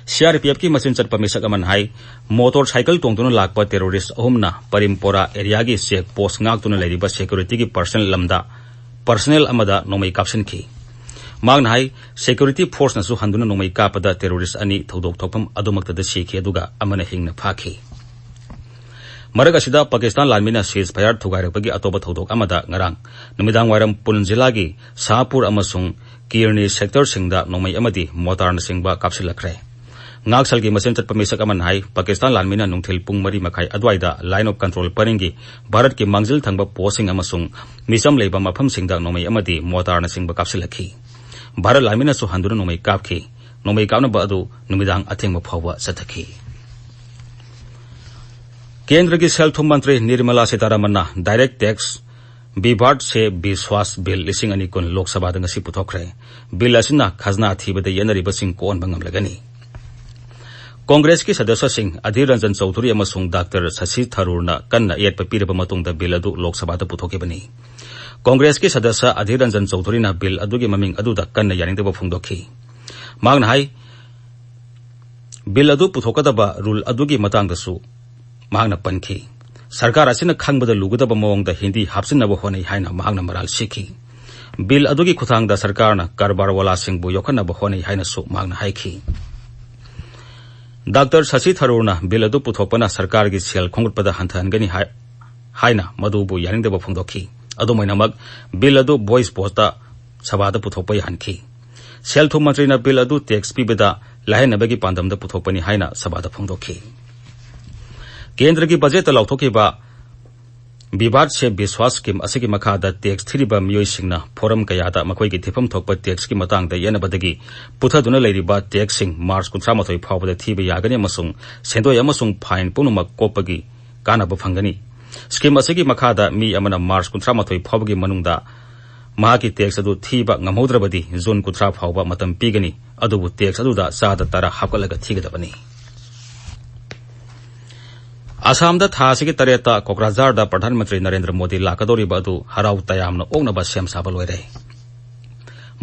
ꯁꯤ ꯑꯥꯔ ꯄꯤ ꯑꯦꯐꯀꯤ ꯃꯆꯤꯟ ꯆꯠꯄ ꯃꯤꯁꯛ ꯑꯃꯅ ꯍꯥꯏ, ꯃꯣꯇꯣꯔ ꯁꯥꯏꯀꯜ ꯇꯣꯡꯗꯨꯅ ꯂꯥꯛꯄ ꯇꯦꯔꯣꯔꯤꯁ ꯑꯍꯨꯝꯅ ꯄꯔꯤꯝꯄꯣꯔꯥ ꯑꯦꯔꯤꯌꯥꯒꯤ ꯆꯦꯛ ꯄꯣꯁ ꯉꯥꯛꯇꯨꯅ ꯂꯩꯔꯤꯕ ꯁꯦꯀ꯭ꯌꯨꯔꯤꯇꯤꯒꯤ ꯄꯔꯁꯅꯦꯜ ꯂꯝꯗ, ꯄꯔꯁꯅꯦꯜ ꯑꯃꯗ ꯅꯣꯡꯃꯩ ꯀꯥꯞꯁꯤꯟꯈꯤ꯫ ꯃꯍꯥꯛꯅ ꯍꯥꯏ, ꯁꯦꯀ꯭ꯌꯨꯔꯤꯇꯤ ꯐꯣꯔꯁꯅꯁꯨ ꯍꯟꯗꯨꯅ ꯅꯣꯡꯃꯩ ꯀꯥꯞꯄꯗ ꯇꯦꯔꯣꯔꯤꯁ ꯑꯅꯤ ꯊꯧꯗꯣꯛ ꯊꯣꯛꯐꯝ ꯑꯗꯨꯃꯛꯇꯗ ꯁꯤꯈꯤ, ꯑꯗꯨꯒ ꯑꯃꯅ ꯍꯤꯡꯅ ꯐꯥꯈꯤ꯫ ꯃꯔꯛ ꯑꯁꯤꯗ, ꯄꯥꯀꯤꯁꯇꯥꯟ ꯂꯥꯟꯃꯤꯅ ceasefire ꯊꯨꯒꯥꯏꯔꯛꯄꯒꯤ ꯑꯇꯣꯞꯄ ꯊꯧꯗꯣꯛ ꯑꯃꯗ ꯉꯔꯥꯡ ꯅꯨꯃꯤꯗꯥꯡ ꯋꯥꯏꯔꯝ ꯄꯨꯟ ꯖꯤꯂꯥꯒꯤ ꯁꯥꯍꯄꯨꯔ ꯑꯃꯁꯨꯡ ꯀꯤꯔꯅꯤ sectorꯁꯤꯡꯗ ꯅꯣꯡꯃꯩ ꯑꯃꯗꯤ ꯃꯣꯇꯥꯔꯅꯆꯤꯡꯕ ꯀꯥꯞꯁꯤꯜꯂꯛꯈ꯭ꯔꯦ꯫ ꯉꯥꯛꯁꯦꯜꯒꯤ ꯃꯆꯤꯟ ꯆꯠꯄ ꯃꯤꯁꯛ ꯑꯃꯅ ꯍꯥꯏ, ꯄꯥꯀꯤꯁꯇꯥꯟ ꯂꯥꯟꯃꯤꯅ ꯅꯨꯡꯊꯤꯜ ꯄꯨꯡ ꯃꯔꯤ ꯃꯈꯥꯏ ꯑꯗꯨꯋꯥꯏꯗ Line of Control ꯄꯔꯤꯡꯒꯤ ꯚꯥꯔꯠꯀꯤ ꯃꯥꯡꯖꯤꯜ ꯊꯪꯕ postꯁꯤꯡ ꯑꯃꯁꯨꯡ ꯃꯤꯆꯝ ꯂꯩꯕ ꯃꯐꯝꯁꯤꯡꯗ ꯅꯣꯡꯃꯩ ꯑꯃꯗꯤ ꯃꯣꯇꯥꯔꯅꯆꯤꯡꯕ ꯀꯥꯞꯁꯤꯜꯂꯛꯈꯤ꯫ ꯚꯥꯔꯠ ꯂꯥꯟꯃꯤꯅꯁꯨ ꯍꯟꯗꯨꯅ ꯅꯣꯡꯃꯩ ꯀꯥꯞꯈꯤ꯫ ꯅꯣꯡꯃꯩ ꯀꯥꯞꯅꯕ ꯑꯗꯨ ꯅꯨꯃꯤꯗꯥꯡ ꯑꯊꯦꯡꯕ ꯐꯥꯎꯕ ꯆꯠꯊꯈꯤ꯫ ꯀꯦꯟꯗ꯭ꯔꯒꯤ ꯁꯦꯜ ꯊꯨꯝ ꯃꯟꯇ꯭ꯔꯤ Nirmala ꯁꯤꯇꯥꯔꯥꯃꯟꯅ Direct Tax Vivad Se Vishwas Bill ꯂꯤꯁꯤꯡ ꯑꯅꯤ ꯀꯨꯟ ꯂꯣꯛ ꯁꯚꯥꯗ ꯉꯁꯤ ꯄꯨꯊꯣꯛꯈ꯭ꯔꯦ꯫ Bill ꯑꯁꯤꯅ ꯈꯖꯅꯥ ꯊꯤꯕꯗ ꯌꯦꯠꯅꯔꯤꯕꯁꯤꯡ ꯀꯣꯛꯍꯟꯕ ꯉꯝꯂꯒꯅꯤ꯫ ꯀꯣꯡꯒ꯭ꯔꯦꯁꯀꯤ ꯁꯗꯁ꯭ꯌꯁꯤꯡ ꯑꯙꯤꯔ ꯔꯟꯖꯟ ꯆꯧꯙꯨꯔꯤ ꯑꯃꯁꯨꯡ ꯗꯥꯛꯇꯔ ꯁꯁꯤ ꯊꯔꯨꯔꯅ ꯀꯟꯅ ꯑꯌꯦꯠꯄ ꯄꯤꯔꯕ ꯃꯇꯨꯡꯗ Bill ꯑꯗꯨ ꯂꯣꯛ ꯁꯚꯥꯗ ꯄꯨꯊꯣꯛꯈꯤꯕꯅꯤ꯫ ꯀꯣꯡꯒ꯭ꯔꯦꯁꯀꯤ ꯁꯗꯁ꯭ꯌ ꯑꯙꯤꯔ ꯔꯟꯖꯟ ꯆꯧꯙꯨꯔꯤꯅ Bill ꯑꯗꯨꯒꯤ ꯃꯃꯤꯡ ꯑꯗꯨꯗ ꯀꯟꯅ ꯌꯥꯅꯤꯡꯗꯕ ꯐꯣꯡꯗꯣꯛꯈꯤ꯫ ꯃꯍꯥꯛꯅ ꯍꯥꯏ, Bill ꯑꯗꯨ ꯄꯨꯊꯣꯛꯀꯗꯕ rule ꯑꯗꯨꯒꯤ ꯃꯇꯥꯡꯗꯁꯨ ꯃꯍꯥꯛꯅ ꯄꯟꯈꯤ꯫ ꯁꯔꯀꯥꯔ ꯑꯁꯤꯅ ꯈꯪꯕꯗ ꯂꯨꯒꯗꯕ ꯃꯑꯣꯡꯗ ꯍꯤꯟꯗꯤ ꯍꯥꯞꯆꯤꯟꯅꯕ ꯍꯣꯠꯅꯩ ꯍꯥꯏꯅ ꯃꯍꯥꯛꯅ ꯃꯔꯥꯜ ꯁꯤꯈꯤ꯫ Bill ꯑꯗꯨꯒꯤ ꯈꯨꯠꯊꯥꯡꯗ ꯁꯔꯀꯥꯔꯅ ꯀꯔꯕꯥꯔ ꯋꯥꯂꯥꯁꯤꯡꯕꯨ ꯌꯣꯛꯈꯠꯅꯕ ꯍꯣꯠꯅꯩ ꯍꯥꯏꯅꯁꯨ ꯃꯍꯥꯛꯅ ꯍꯥꯏꯈꯤ꯫ ꯗꯥꯛꯇꯔ ꯁꯁꯤ ꯊꯔꯨꯔꯅ Bill ꯑꯗꯨ ꯄꯨꯊꯣꯛꯄꯅ ꯁꯔꯀꯥꯔꯒꯤ ꯁꯦꯜ ꯈꯣꯝꯒꯠꯄꯗ ꯍꯟꯊꯍꯟꯒꯅꯤ ꯍꯥꯏ-, ꯍꯥꯏꯅ ꯃꯗꯨꯕꯨ ꯌꯥꯅꯤꯡꯗꯕ ꯐꯣꯡꯗꯣꯛꯈꯤ꯫ ꯑꯗꯨꯝ ꯑꯣꯏꯅꯃꯛ, Bill ꯑꯗꯨ voice voteꯇ ꯁꯚꯥꯗ ꯄꯨꯊꯣꯛꯄ ꯌꯥꯍꯟꯈꯤ꯫ ꯁꯦꯜ ꯊꯨꯝ ꯃꯟꯇ꯭ꯔꯤꯅ Bill ꯑꯗꯨ tax ꯄꯤꯕꯗ ꯂꯥꯏꯍꯟꯅꯕꯒꯤ ꯄꯥꯟꯗꯝꯗ ꯄꯨꯊꯣꯛꯄꯅꯤ ꯍꯥꯏꯅ ꯁꯚꯥꯗ ꯐꯣꯡꯗꯣꯛꯈꯤ꯫ ꯀꯦꯟꯗ꯭ꯔꯒꯤ ꯕꯖꯦꯠꯇ ꯂꯥꯎꯊꯣꯛꯈꯤꯕ Vivad Se Vishwas Scheme ꯑꯁꯤꯒꯤ ꯃꯈꯥꯗ tax ꯊꯤꯔꯤꯕ ꯃꯤꯑꯣꯏꯁꯤꯡꯅ forum ꯀꯌꯥꯗ ꯃꯈꯣꯏꯒꯤ ꯊꯤꯐꯝ ꯊꯣꯛꯄ taxꯀꯤ ꯃꯇꯥꯡꯗ ꯌꯦꯠꯅꯕꯗꯒꯤ ꯄꯨꯊꯗꯨꯅ ꯂꯩꯔꯤꯕ taxꯁꯤꯡ March ꯀꯨꯟꯊ꯭ꯔꯥ ꯃꯥꯊꯣꯏ ꯐꯥꯎꯕꯗ ꯊꯤꯕ ꯌꯥꯒꯅꯤ ꯑꯃꯁꯨꯡ ꯁꯦꯟꯗꯣꯏ ꯑꯃꯁꯨꯡ fine ꯄꯨꯝꯅꯃꯛ ꯀꯣꯛꯄꯒꯤ ꯀꯥꯟꯅꯕ ꯐꯪꯒꯅꯤ꯫ Scheme ꯑꯁꯤꯒꯤ ꯃꯈꯥꯗ ꯃꯤ ꯑꯃꯅ March ꯀꯨꯟꯊ꯭ꯔꯥ ꯃꯥꯊꯣꯏ ꯐꯥꯎꯕꯒꯤ ꯃꯅꯨꯡꯗ ꯃꯍꯥꯛꯀꯤ tax ꯑꯗꯨ ꯊꯤꯕ ꯉꯝꯍꯧꯗ꯭ꯔꯕꯗꯤ June ꯀꯨꯟꯊ꯭ꯔꯥ ꯐꯥꯎꯕ ꯃꯇꯝ ꯄꯤꯒꯅꯤ, ꯑꯗꯨꯕꯨ tax ꯑꯗꯨꯗ ꯆꯥꯗ ꯇꯔꯥ ꯍꯥꯞꯀꯠꯂꯒ ꯊꯤꯒꯗꯕꯅꯤ꯫ ꯑꯁꯥꯝꯗ ꯊꯥ ꯑꯁꯤꯒꯤ ꯇꯔꯦꯠꯇ ꯀꯣꯀ꯭ꯔꯥꯖꯥꯔꯗ ꯄ꯭ꯔꯙꯥꯟ ꯃꯟꯇ꯭ꯔꯤ ꯅꯔꯦꯟꯗ꯭ꯔ ꯃꯣꯗꯤ ꯂꯥꯛꯀꯗꯧꯔꯤꯕ ꯑꯗꯨ ꯍꯔꯥꯎ ꯇꯌꯥꯝꯅ ꯑꯣꯛꯅꯕ ꯁꯦꯝ ꯁꯥꯕ ꯂꯣꯏꯔꯦ꯫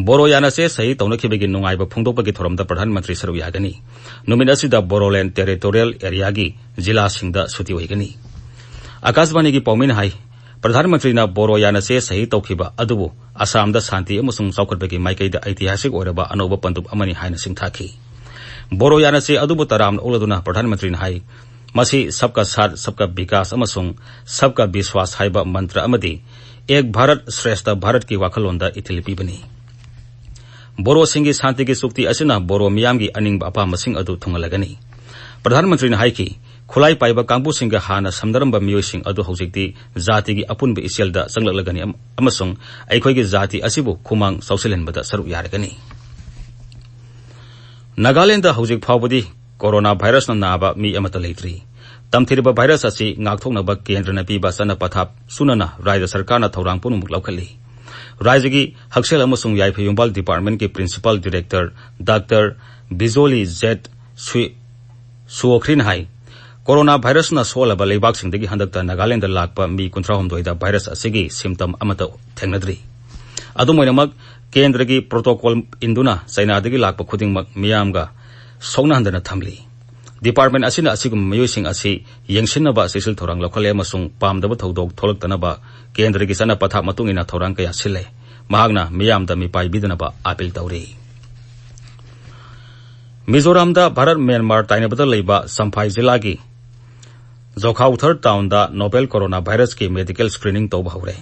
ꯕꯣꯔꯣ ꯌꯥꯅꯁꯦ ꯁꯍꯤ ꯇꯧꯅꯈꯤꯕꯒꯤ ꯅꯨꯡꯉꯥꯏꯕ ꯐꯣꯡꯗꯣꯛꯄꯒꯤ ꯊꯧꯔꯝꯗ ꯄ꯭ꯔꯙꯥꯟ ꯃꯟꯇ꯭ꯔꯤ ꯁꯔꯨꯛ ꯌꯥꯒꯅꯤ꯫ ꯅꯨꯃꯤꯠ ꯑꯁꯤꯗ ꯕꯣꯔꯣꯂꯦꯟ territorial areaꯒꯤ ꯖꯤꯂꯥꯁꯤꯡꯗ ꯁꯨꯇꯤ ꯑꯣꯏꯒꯅꯤ꯫ ꯑꯀꯥꯁꯕꯥꯅꯤꯒꯤ ꯄꯥꯎꯃꯤꯅ ꯍꯥꯏ, ꯄ꯭ꯔꯙꯥꯟ ꯃꯟꯇ꯭ꯔꯤꯅ ꯕꯣꯔꯣ ꯌꯥꯅꯁꯦ ꯁꯍꯤ ꯇꯧꯈꯤꯕ ꯑꯗꯨꯕꯨ ꯑꯁꯥꯝꯗ ꯁꯥꯟꯇꯤ ꯑꯃꯁꯨꯡ ꯆꯥꯎꯈꯠꯄꯒꯤ ꯃꯥꯏꯀꯩꯗ ꯑꯩꯇꯤꯍꯥꯁꯤꯛ ꯑꯣꯏꯔꯕ ꯑꯅꯧꯕ ꯄꯟꯗꯨꯞ ꯑꯃꯅꯤ ꯍꯥꯏꯅ ꯁꯤꯡꯊꯥꯈꯤ꯫ ꯕꯣꯔꯣ ꯌꯥꯅꯁꯦ ꯑꯗꯨꯕꯨ ꯇꯔꯥꯝꯅ ꯑꯣꯛꯂꯗꯨꯅ ꯄ꯭ꯔꯙꯥꯟ ꯃꯟꯇ꯭ꯔꯤꯅ ꯍꯥꯏ, ꯃꯁꯤ ꯁꯕꯀꯥ ꯁꯥꯊ, ꯁꯕꯀꯥ ꯕꯤꯀꯥꯁ ꯑꯃꯁꯨꯡ ꯁꯕꯀꯥ ꯕꯤꯁ꯭ꯋꯥꯁ ꯍꯥꯏꯕ ꯃꯟꯇ꯭ꯔ ꯑꯃꯗꯤ ꯑꯦꯛ ꯚꯥꯔꯠ ꯁ꯭ꯔꯦꯁꯊ ꯚꯥꯔꯠꯀꯤ ꯋꯥꯈꯜꯂꯣꯟꯗ ꯏꯊꯤꯜ ꯄꯤꯕꯅꯤ꯫ ꯕꯣꯔꯣꯁꯤꯡꯒꯤ ꯁꯥꯟꯇꯤꯒꯤ ꯆꯨꯛꯇꯤ ꯑꯁꯤꯅ ꯕꯣꯔꯣ ꯃꯤꯌꯥꯝꯒꯤ ꯑꯅꯤꯡꯕ ꯑꯄꯥꯝꯕꯁꯤꯡ ꯑꯗꯨ ꯊꯨꯡꯍꯜꯂꯒꯅꯤ꯫ ꯄ꯭ꯔꯙꯥꯟ ꯃꯟꯇ꯭ꯔꯤꯅ ꯍꯥꯏꯈꯤ, ꯈꯨꯠꯂꯥꯏ ꯄꯥꯏꯕ ꯀꯥꯡꯕꯨꯁꯤꯡꯒ ꯍꯥꯟꯅ ꯁꯝꯅꯔꯝꯕ ꯃꯤꯑꯣꯏꯁꯤꯡ ꯑꯗꯨ ꯍꯧꯖꯤꯛꯇꯤ ꯖꯥꯇꯤꯒꯤ ꯑꯄꯨꯟꯕ ꯏꯆꯦꯜꯗ ꯆꯪꯂꯛꯂꯒꯅꯤ ꯑꯃ-, ꯑꯃꯁꯨꯡ ꯑꯩꯈꯣꯏꯒꯤ ꯖꯥꯇꯤ ꯑꯁꯤꯕꯨ ꯈꯨꯃꯥꯡ ꯆꯥꯎꯁꯤꯜꯍꯟꯕꯗ ꯁꯔꯨꯛ ꯌꯥꯔꯒꯅꯤ꯫ ꯅꯥꯒꯥꯂꯦꯟꯗ ꯍꯧꯖꯤꯛ ꯐꯥꯎꯕꯗꯤ ꯀꯣꯔꯣꯅꯥ ꯚꯥꯏꯔꯁꯅ ꯅꯥꯕ ꯃꯤ ꯑꯃꯠꯇ ꯂꯩꯇ꯭ꯔꯤ꯫ ꯇꯝꯊꯤꯔꯕ ꯚꯥꯏꯔꯁ ꯑꯁꯤ ꯉꯥꯛꯊꯣꯛꯅꯕ ꯀꯦꯟꯗ꯭ꯔꯅ ꯄꯤꯕ ꯆꯠꯅ ꯄꯊꯥꯞ ꯆꯨꯅꯅ ꯔꯥꯖ꯭ꯌ ꯁꯔꯀꯥꯔꯅ ꯊꯧꯔꯥꯡ ꯄꯨꯝꯅꯃꯛ ꯂꯧꯈꯠꯂꯤ꯫ ꯔꯥꯖ꯭ꯌꯒꯤ ꯍꯛꯁꯦꯜ ꯑꯃꯁꯨꯡ ꯌꯥꯏꯐ ꯌꯨꯝꯕꯥꯜ ꯗꯤꯄꯥꯔꯠꯃꯦꯟꯠꯀꯤ ꯄ꯭ꯔꯤꯟꯁꯤꯄꯥꯜ ꯗꯤꯔꯦꯛꯇꯔ ꯗꯥꯛꯇꯔ ꯕꯤꯖꯣꯂꯤ ꯖꯦꯠ ꯁꯨ-, ꯁꯨꯑꯣꯈ꯭ꯔꯤꯅ ꯍꯥꯏ, ꯀꯣꯔꯣꯅꯥ ꯚꯥꯏꯔꯁꯅ ꯁꯣꯛꯍꯜꯂꯕ ꯂꯩꯕꯥꯛꯁꯤꯡꯗꯒꯤ ꯍꯟꯗꯛꯇ ꯅꯥꯒꯥꯂꯦꯟꯗ ꯂꯥꯛꯄ ꯃꯤ ꯀꯨꯟꯊ꯭ꯔꯥ ꯍꯨꯝꯗꯣꯏꯗ ꯚꯥꯏꯔꯁ ꯑꯁꯤꯒꯤ ꯁꯤꯝꯇꯝ ꯑꯃꯠꯇ ꯊꯦꯡꯅꯗ꯭ꯔꯤ꯫ ꯑꯗꯨꯝ ꯑꯣꯏꯅꯃꯛ, ꯀꯦꯟꯗ꯭ꯔꯒꯤ ꯄ꯭ꯔꯣꯇꯣꯀꯣꯜ ꯏꯟꯗꯨꯅ ꯆꯥꯏꯅꯥꯗꯒꯤ ꯂꯥꯛꯄ ꯈꯨꯗꯤꯡꯃꯛ ꯃꯤꯌꯥꯝꯒ ꯁꯣꯛꯅꯍꯟꯗꯅ ꯊꯝꯂꯤ꯫ ꯗꯤꯄꯥꯔꯠꯃꯦꯟꯠ ꯑꯁꯤꯅ ꯑꯁꯤꯒꯨꯝꯕ ꯃꯤꯑꯣꯏꯁꯤꯡ ꯑꯁꯤ ꯌꯦꯡꯁꯤꯟꯅꯕ ꯆꯦꯛꯁꯤꯜ ꯊꯧꯔꯥꯡ ꯂꯧꯈꯠꯂꯦ ꯑꯃꯁꯨꯡ ꯄꯥꯝꯗꯕ ꯊꯧꯗꯣꯛ ꯊꯣꯛꯂꯛꯇꯅꯕ ꯀꯦꯟꯗ꯭ꯔꯒꯤ ꯆꯠꯅ ꯄꯊꯥꯞ ꯃꯇꯨꯡ ꯏꯟꯅ ꯊꯧꯔꯥꯡ ꯀꯌꯥ ꯁꯤꯜꯂꯦ꯫ ꯃꯍꯥꯛꯅ ꯃꯤꯌꯥꯝꯗ ꯃꯤꯄꯥꯏꯕꯤꯗꯅꯕ ꯑꯥꯄꯤꯜ ꯇꯧꯔꯤ꯫ ꯃꯤꯖꯣꯔꯥꯝꯗ ꯚꯥꯔꯠ ꯃ꯭ꯌꯥꯟꯃꯥꯔ ꯇꯥꯏꯅꯕꯗ ꯂꯩꯕ ꯆꯝꯐꯥꯏ ꯖꯤꯂꯥꯒꯤ ꯖꯣꯈꯥꯎꯊꯔ ꯇꯥꯎꯟꯗ ꯅꯣꯚꯦꯜ ꯀꯣꯔꯣꯅꯥ ꯚꯥꯏꯔꯁꯀꯤ ꯃꯦꯗꯤꯀꯦꯜ ꯁ꯭ꯀ꯭ꯔꯤꯅꯤꯡ ꯇꯧꯕ ꯍꯧꯔꯦ꯫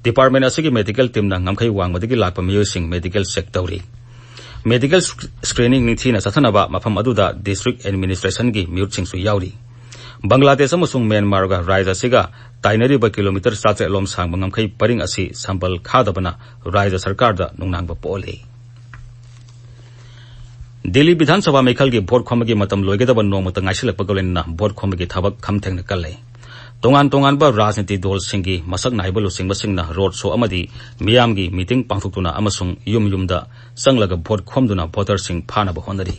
ꯗꯤꯄꯥꯔꯠꯃꯦꯟꯠ ꯑꯁꯤꯒꯤ ꯃꯦꯗꯤꯀꯦꯜ ꯇꯤꯝꯅ ꯉꯝꯈꯩ ꯋꯥꯡꯃꯗꯒꯤ ꯂꯥꯛꯄ ꯃꯤꯑꯣꯏꯁꯤꯡ ꯃꯦꯗꯤꯀꯦꯜ ꯆꯦꯛ ꯇꯧꯔꯤ꯫ ꯃꯦꯗꯤꯀꯦꯜ ꯁ꯭ꯀ-, ꯁ꯭ꯀ꯭ꯔꯤꯅꯤꯡ ꯅꯤꯡꯊꯤꯅ ꯆꯠꯊꯅꯕ ꯃꯐꯝ ꯑꯗꯨꯗ ꯗꯤꯁꯇ꯭ꯔꯤꯛ ꯑꯦꯗꯃꯤꯅꯤꯁꯇ꯭ꯔꯦꯁꯟꯒꯤ ꯃꯤꯍꯨꯠꯁꯤꯡꯁꯨ ꯌꯥꯎꯔꯤ꯫ ꯕꯪꯒ꯭ꯂꯥꯗꯦꯁ ꯑꯃꯁꯨꯡ ꯃ꯭ꯌꯥꯟꯃꯥꯔꯒ ꯔꯥꯖ꯭ꯌ ꯑꯁꯤꯒ ꯇꯥꯏꯅꯔꯤꯕ ꯀꯤꯂꯣꯃꯤꯇꯔ ꯆꯥꯇ꯭ꯔꯦꯠ ꯂꯣꯝ ꯁꯥꯡꯕ ꯉꯝꯈꯩ ꯄꯔꯤꯡ ꯑꯁꯤ ꯁꯝꯕꯜ ꯈꯥꯗꯕꯅ ꯔꯥꯖ꯭ꯌ ꯁꯔꯀꯥꯔꯗ ꯅꯨꯡꯅꯥꯡꯕ ꯄꯣꯛꯍꯜꯂꯤ꯫ ꯗꯤꯜꯂꯤ ꯕꯤꯙꯥꯟ ꯁꯚꯥ ꯃꯤꯈꯜꯒꯤ ꯚꯣꯠ ꯈꯣꯝꯕꯒꯤ ꯃꯇꯝ ꯂꯣꯏꯒꯗꯕ ꯅꯣꯡꯃꯇ ꯉꯥꯏꯁꯤꯜꯂꯛꯄꯒ ꯂꯣꯏꯅꯅ ꯚꯣꯠ ꯈꯣꯝꯕꯒꯤ ꯊꯕꯛ ꯈꯝ ꯊꯦꯡꯅ ꯀꯜꯂꯦ꯫ ꯇꯣꯉꯥꯟ ꯇꯣꯉꯥꯟꯕ ꯔꯥꯖꯅꯤꯇꯤ ꯗꯜꯁꯤꯡꯒꯤ ꯃꯁꯛ ꯅꯥꯏꯕ ꯂꯨꯆꯤꯡꯕꯁꯤꯡꯅ ꯔꯣꯗ ꯁꯣ ꯑꯃꯗꯤ ꯃꯤꯌꯥꯝꯒꯤ ꯃꯤꯇꯤꯡ ꯄꯥꯡꯊꯣꯛꯇꯨꯅ ꯑꯃꯁꯨꯡ ꯌꯨꯝ ꯌꯨꯝꯗ ꯆꯪꯂꯒ ꯚꯣꯠ ꯈꯣꯝꯗꯨꯅ ꯚꯣꯇꯔꯁꯤꯡ ꯐꯥꯅꯕ ꯍꯣꯠꯅꯔꯤ꯫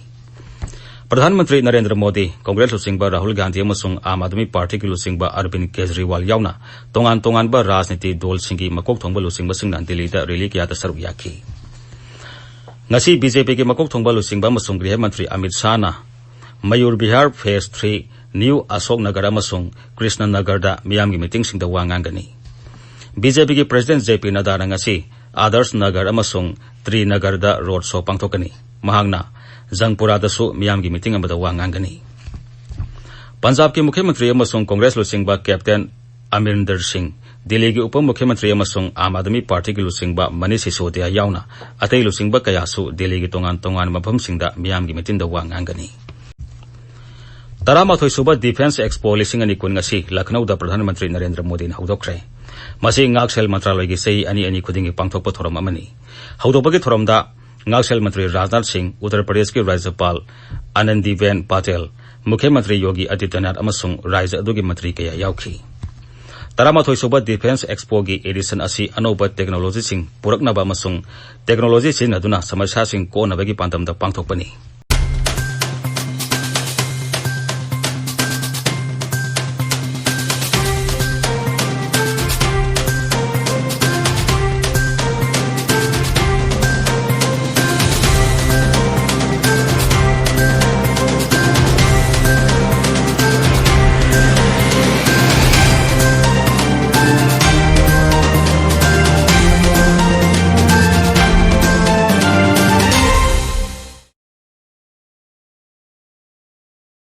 ꯄ꯭ꯔꯙꯥꯟ ꯃꯟꯇ꯭ꯔꯤ ꯅꯔꯦꯟꯗ꯭ꯔ ꯃꯣꯗꯤ, ꯀꯣꯡꯒ꯭ꯔꯦꯁ ꯂꯨꯆꯤꯡꯕ ꯔꯥꯍꯨꯜ ꯒꯥꯟꯙꯤ ꯑꯃꯁꯨꯡ ꯑꯥꯝ ꯑꯥꯗꯃꯤ ꯄꯥꯔꯇꯤꯒꯤ ꯂꯨꯆꯤꯡꯕ ꯑꯔꯕꯤꯟ ꯀꯦꯖꯔꯤꯋꯥꯜ ꯌꯥꯎꯅ ꯇꯣꯉꯥꯟ ꯇꯣꯉꯥꯟꯕ ꯔꯥꯖꯅꯤꯇꯤ ꯗꯜꯁꯤꯡꯒꯤ ꯃꯀꯣꯛ ꯊꯣꯡꯕ ꯂꯨꯆꯤꯡꯕꯁꯤꯡꯅ ꯗꯤꯜꯂꯤꯗ ꯔꯦꯂꯤ ꯀꯌꯥꯗ ꯁꯔꯨꯛ ꯌꯥꯈꯤ꯫ ꯉꯁꯤ ꯕꯤ ꯖꯦ ꯄꯤꯒꯤ ꯃꯀꯣꯛ ꯊꯣꯡꯕ ꯂꯨꯆꯤꯡꯕ ꯑꯃꯁꯨꯡ ꯒ꯭ꯔꯤꯍ ꯃꯟꯇ꯭ꯔꯤ ꯑꯃꯤꯠ ꯁꯥꯍꯅ Mayur Vihar phase three, new Ashok Nagar ꯑꯃꯁꯨꯡ ꯀ꯭ꯔꯤꯁꯅ ꯅꯒꯔꯗ ꯃꯤꯌꯥꯝꯒꯤ ꯃꯤꯇꯤꯡꯁꯤꯡꯗ ꯋꯥ ꯉꯥꯡꯒꯅꯤ꯫ ꯕꯤ ꯖꯦ ꯄꯤꯒꯤ ꯄ꯭ꯔꯦꯁꯤꯗꯦꯟꯠ ꯖꯦ ꯄꯤ ꯅꯗꯥꯅ ꯉꯁꯤ ꯑꯥꯗꯔꯁ ꯅꯒꯔ ꯑꯃꯁꯨꯡ ꯇ꯭ꯔꯤ ꯅꯒꯔꯗ ꯔꯣꯗ ꯁꯣ ꯄꯥꯡꯊꯣꯛꯀꯅꯤ꯫ ꯃꯍꯥꯛꯅ ꯖꯪꯄꯨꯔꯥꯗꯁꯨ ꯃꯤꯌꯥꯝꯒꯤ ꯃꯤꯇꯤꯡ ꯑꯃꯗ ꯋꯥ ꯉꯥꯡꯒꯅꯤ꯫ ꯄꯟꯖꯥꯕꯀꯤ ꯃꯨꯈ꯭ꯌ ꯃꯟꯇ꯭ꯔꯤ ꯑꯃꯁꯨꯡ ꯀꯣꯡꯒ꯭ꯔꯦꯁ ꯂꯨꯆꯤꯡꯕ ꯀꯦꯞꯇꯦꯟ ꯑꯃꯔꯤꯟꯗꯔ ꯁꯤꯡ, ꯗꯤꯜꯂꯤꯒꯤ ꯎꯄ ꯃꯨꯈ꯭ꯌ ꯃꯟꯇ꯭ꯔꯤ ꯑꯃꯁꯨꯡ ꯑꯥꯝ ꯑꯥꯗꯃꯤ ꯄꯥꯔꯇꯤꯒꯤ ꯂꯨꯆꯤꯡꯕ ꯃꯅꯤꯁ ꯁꯤꯁꯣꯗꯤꯌꯥ ꯌꯥꯎꯅ ꯑꯇꯩ ꯂꯨꯆꯤꯡꯕ ꯀꯌꯥꯁꯨ ꯗꯤꯜꯂꯤꯒꯤ ꯇꯣꯉꯥꯟ ꯇꯣꯉꯥꯟꯕ ꯃꯐꯝꯁꯤꯡꯗ ꯃꯤꯌꯥꯝꯒꯤ ꯃꯤꯇꯤꯟꯗ ꯋꯥ ꯉꯥꯡꯒꯅꯤ꯫ ꯇꯔꯥꯃꯥꯊꯣꯏ ꯁꯨꯕ ꯗꯤꯐꯦꯟꯁ ꯑꯦꯛꯁꯄꯣ ꯂꯤꯁꯤꯡ ꯑꯅꯤ ꯀꯨꯟ ꯑꯁꯤ ꯂꯈꯅꯧꯗ ꯄ꯭ꯔꯙꯥꯟ ꯃꯟꯇ꯭ꯔꯤ ꯅꯔꯦꯟꯗ꯭ꯔ ꯃꯣꯗꯤꯅ ꯍꯧꯗꯣꯛꯈ꯭ꯔꯦ꯫ ꯃꯁꯤ ꯉꯥꯛꯁꯦꯜ ꯃꯟꯇ꯭ꯔꯥꯂꯣꯏꯒꯤ ꯆꯍꯤ ꯑꯅꯤ ꯑꯅꯤ ꯈꯨꯗꯤꯡꯒꯤ ꯄꯥꯡꯊꯣꯛꯄ ꯊꯧꯔꯝ ꯑꯃꯅꯤ꯫ ꯍꯧꯗꯣꯛꯄꯒꯤ ꯊꯧꯔꯝꯗ ꯉꯥꯛꯁꯦꯜ ꯃꯟꯇ꯭ꯔꯤ ꯔꯥꯖꯅꯥꯊ ꯁꯤꯡ, ꯎꯠꯇꯔ ꯄ꯭ꯔꯗꯦꯁꯀꯤ ꯔꯥꯖ꯭ꯌꯄꯥꯜ ꯑꯥꯅꯟꯗꯤꯕꯦꯟ ꯄꯥꯇꯦꯜ, ꯃꯨꯈ꯭ꯌ ꯃꯟꯇ꯭ꯔꯤ ꯌꯣꯒꯤ ꯑꯗꯤꯇ꯭ꯌꯅꯥꯊ ꯑꯃꯁꯨꯡ ꯔꯥꯖ꯭ꯌ ꯑꯗꯨꯒꯤ ꯃꯟꯇ꯭ꯔꯤ ꯀꯌꯥ ꯌꯥꯎꯈꯤ꯫ ꯇꯔꯥꯃꯥꯊꯣꯏ ꯁꯨꯕ ꯗꯤꯐꯦꯟꯁ ꯑꯦꯛꯁꯄꯣꯒꯤ ꯑꯦꯗꯤꯁꯟ ꯑꯁꯤ ꯑꯅꯧꯕ ꯇꯦꯛꯅꯣꯂꯣꯖꯤꯁꯤꯡ ꯄꯨꯔꯛꯅꯕ ꯑꯃꯁꯨꯡ ꯇꯦꯛꯅꯣꯂꯣꯖꯤ ꯁꯤꯖꯤꯟꯅꯗꯨꯅ ꯁꯃꯁ꯭ꯌꯥꯁꯤꯡ ꯀꯣꯛꯅꯕꯒꯤ ꯄꯥꯟꯗꯝꯗ ꯄꯥꯡꯊꯣꯛꯄꯅꯤ꯫